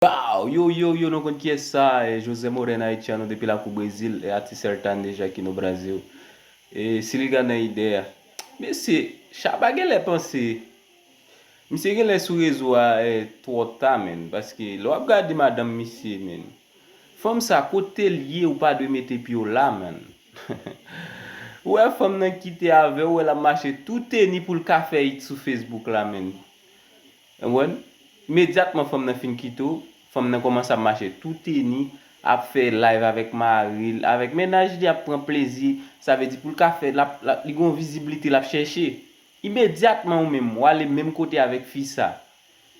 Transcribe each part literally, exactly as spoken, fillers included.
Bow! Yo, yo, yo, nou konn kiyès sa, e José Moreno Haitiano depi lakou Brezil, e atis Eltan deja ki nou Brazil. E si li gade nan ide a. Mesye, Shabba genlè panse, misye genlè sou rezo a e twò ta, menn, paske lè w ap gade madanm misye, menn, fanm sa kote l ye, ou pa dwe mete pye w la, menn. Ou wè fanm nan kite avè w, wè l ap mache tou teni pou l ka fè it sou Facebook la, menn. Ou konprann? Imedyatman fanm nan fin kite w, fanm nan kòmanse ap mache tou teni, ap fè live avèk mari l, avèk mennaj li, ap pran plezi. Sa vle di pou l ka fè, l ap, l ap, li gen yon viziblite l ap chèche. Imedyatman ou menm, w ale menm kote avèk fi sa.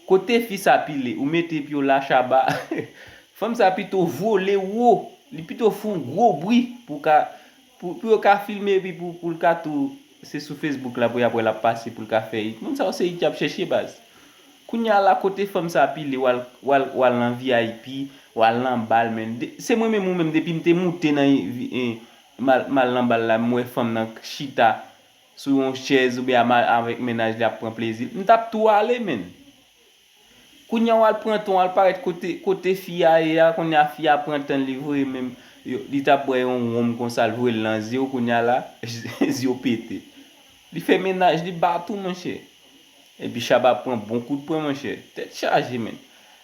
Kote fi sa pile, ou mete pye w la, Shabba. Fanm sa pito vole wo, li pito fè yon gwo bri pou ka, pou, pou yo ka filme epi pou, pou l ka tou, se sou Facebook la pou y ap wè l ap pase pou l ka fè it. Moun sa yo se it y ap chèche, baz. Kounye a la, kote fanm sa pile, w al, w al, w al nan V I P, w al nan bal, menn. De- Se mwen menm ou menm, depi m te moute nan, eh, m al, m al nan bal la, m wè fanm nan chita sou yon chèz oubyen a ma- avèk mennaj li ap pran plezi l, m t ap tou ale, menn. Kounye a w al pran tan, w al parèt kote, kote fi a ye a, kounye a fi a pran tan li vre, menm yo- li t ap bwè yon wonm konsa, l voye l nan zye w, kounye a la, zye w pete. Li fè mennaj li bat ou, monchè. Epi Shabba pran bon kout pwen, monchè. Tèt chaje, menn.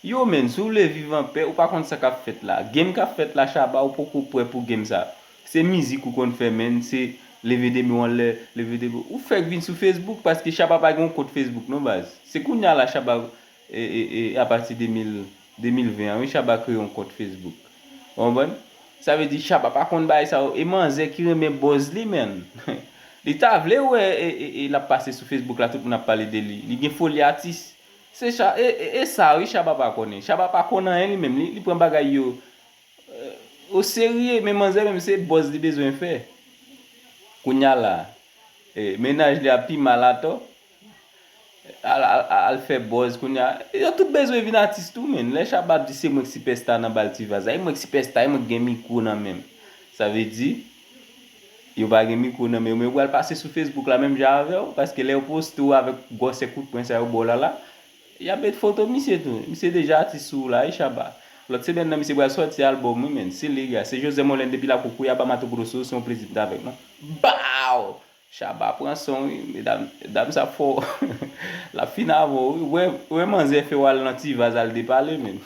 Yo, menn, si w vle viv anpè, ou pa konn sa k ap fèt la. Game k ap fèt la, Shabba, ou poko prè pou game sa. Se mizik ou konn fè, menn. Se leve de men w anlè, leve de men. Ou fèk vin sou Facebook paske Shabba pa gen yon kont Facebook, non, baz. Se kounye a la, Shabba, e, e, e, apati de mil, de mil ven an, wi, Shabba kreye yon kont Facebook. Ou konprann? Sa vle di Shabba pa konn bagay sa yo. E manzè ki renmen buzz li, menn. Li ta vle wè e, e, e, l ap pase sou Facebook la, tout moun ap pale de li. Li gen foli atis. Se cha, e, e, e sa, wi, Shabba pa konnen. Shabba pa konn anyen li menm. Li, li pran bagay yo, eh, o serye, men manzè menm se buzz li bezwen fè. Kounye a la, eh, mennaj li ap pi mal atò. Al, al, al fè buzz kounye a. Yo tout bezwen vin atis tou, menn. Lè Shabba ap di se mwen k sipèsta nan bal Ti Vaz la, e mwen k sipèsta, e mwen k gen mikwo nan men m. Sa vle di, yo pa gen mikwo nan men yo, men yo pral pase sou Facebook la menm jan avè w, paske lè yo poste w avèk gwòsè kout pwen sa yo ba w la la, y ap met foto misye tou. Misye deja atis sou ou la, wi, Shabba. Lòt semèn nan, misye pral sòti albòm, wi, menn. Se legal. Se José Molène depi lakou Kouyaba, Mato Grosso, se yon plezi m t avèk nou. Baw! Shabba pran son, wi, medam, dam sa fò. L ap fin avè w, wi. Wè, wè manzè fè w al nan Ti Vaz al depale, menn.